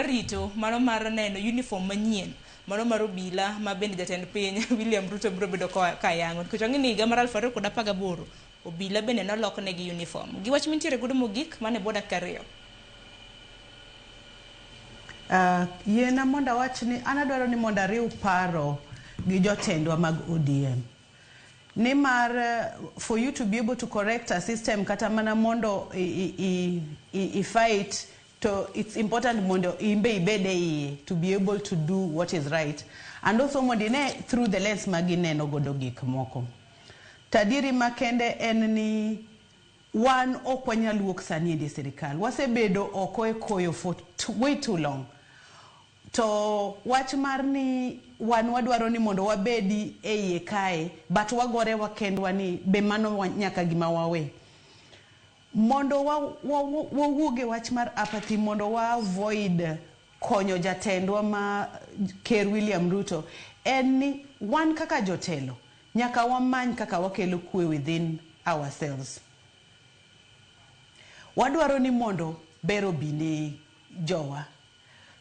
Warito mano mar neno uniform manyien mano mar obila ma bende jatend piny William Ruto biro bedo ka yango, nikech wang'e ni higa mar 2018 obila bende noloknegi uniform. Gi wach mintiere godo mogik mane bwo dakika 2. Yiena mondo awach ni an adwaro ni mondo ariw paro gi jotendwa mag ODM. Nimar for you to be able to correct a system, kata mana mondo i fight to, it's important mondo imbe ibed e iye to be able to do what is right and also mondo ine through the lens ma gineno godo gik moko. To adieri makende en ni wan ok wanyal wuok sani endi e sirikal. Wasebedo oko e koyo for way too long. To wach mar ni wan wadwaro ni mondo wabedi e iye kae, but wagore wakendwa ni be mano nyaka gima wawe. Mondo wawuog e wach mar apathy, mondo wa avoid konyo jatendwa ma Ker William Ruto, en ni wan kaka jotelo nyaka wamany kaka wakelo kwe within ourselves. Wadwaro ni mondo ber obi ne jowa.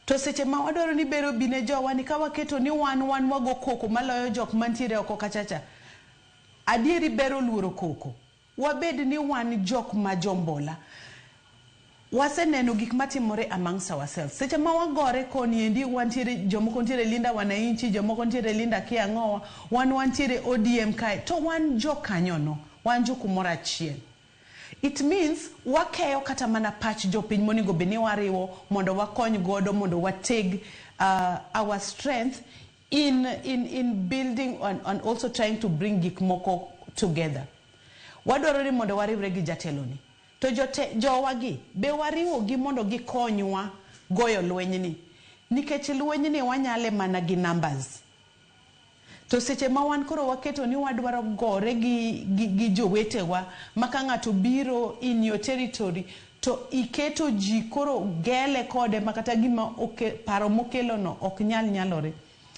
To seche ma wadwaro ni ber obi ne jowa ni, ka waketo ni wan wago koko maloyo jok mantiere oko kachacha, adieri ber oluoro koko. Wabed ni wan jok ma jombola. Waseneno gik matimore amongst ourselves. Seche ma wagore koni endi, wantiere jomoko ntiere Linda Wananchi, jomoko ntiere Linda Kiang'owa, wan wantiere ODM kae, to wan jokanyono, wan jo kumoro achiel. It means wakeyo kata mana pach jopiny monego bed ni wariwo mondo wakony godo mondo wateg our strength in building and also trying to bring gik moko together. Wadwaro ni mondo wariwre gi jateloni. To jowagi be wariwo gi mondo gikonywa goyo lwenyni. Nikech lwenyni wanyale mana gi numbers. To seche ma wan koro waketo ni wadwaro gore gi jowetewa, ma ka ng'ato biro in your territory to iketo ji koro gele kode, ma kata gima paro mokelono ok nyal nyalore.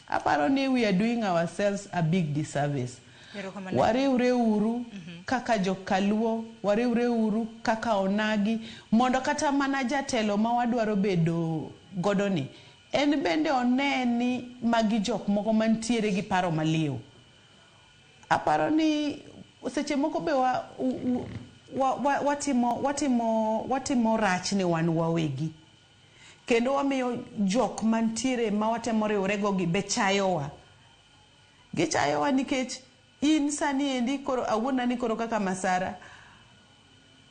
Aparo ni we are doing ourselves a big disservice. Erokamano. Wariwre uru kaka jokaluo, wariwre uru kaka onagi, mondo kata mana jatelo ma wadwaro bedo godo ni, en bende one ni magi jok moko mantiere gi paro maliw. Aparo ni seche moko be watimo rach ne wan wawegi. Kendo wamiyo jok mantiere ma watemo riwre go gi be chayowa. Gichayowa nikech in sani endi koro awuona ni koro kaka Masara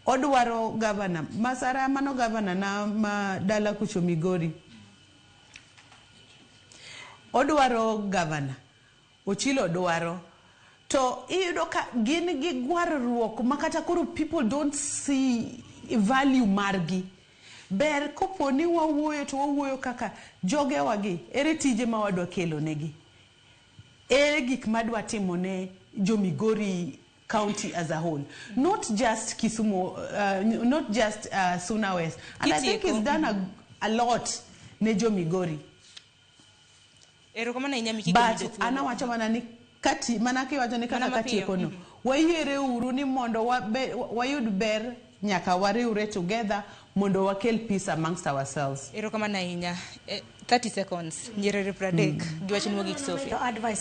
odwaro gavana. Masara mano gavana na ma dala kucho Migori. Odwaro gavana. Ochilo dwaro. To iyudo ka gin gi gwarruok ma kata koro people don't see value margi. Ber kopo ni wawuoyo to wawuoyo kaka jogewagi, ere tije ma wadwa kelo negi? Ere gik madwa timo ne jo Migori County as a whole, not just Kisumu, not just Suna West? And I think he's done a lot ne jo Migori. Erokamano ahinya, Miki. But an awacho mana ni kati mana kiwacho ni kaka Mana mapiyo, katieko no, wayiere uru ni mondo wayud ber, nyaka wariwre together mondo wakel peace amongst ourselves. Erokamano ahinya. 30 seconds, nyiriri 30, gi wachni mogik, Sophia. To advice.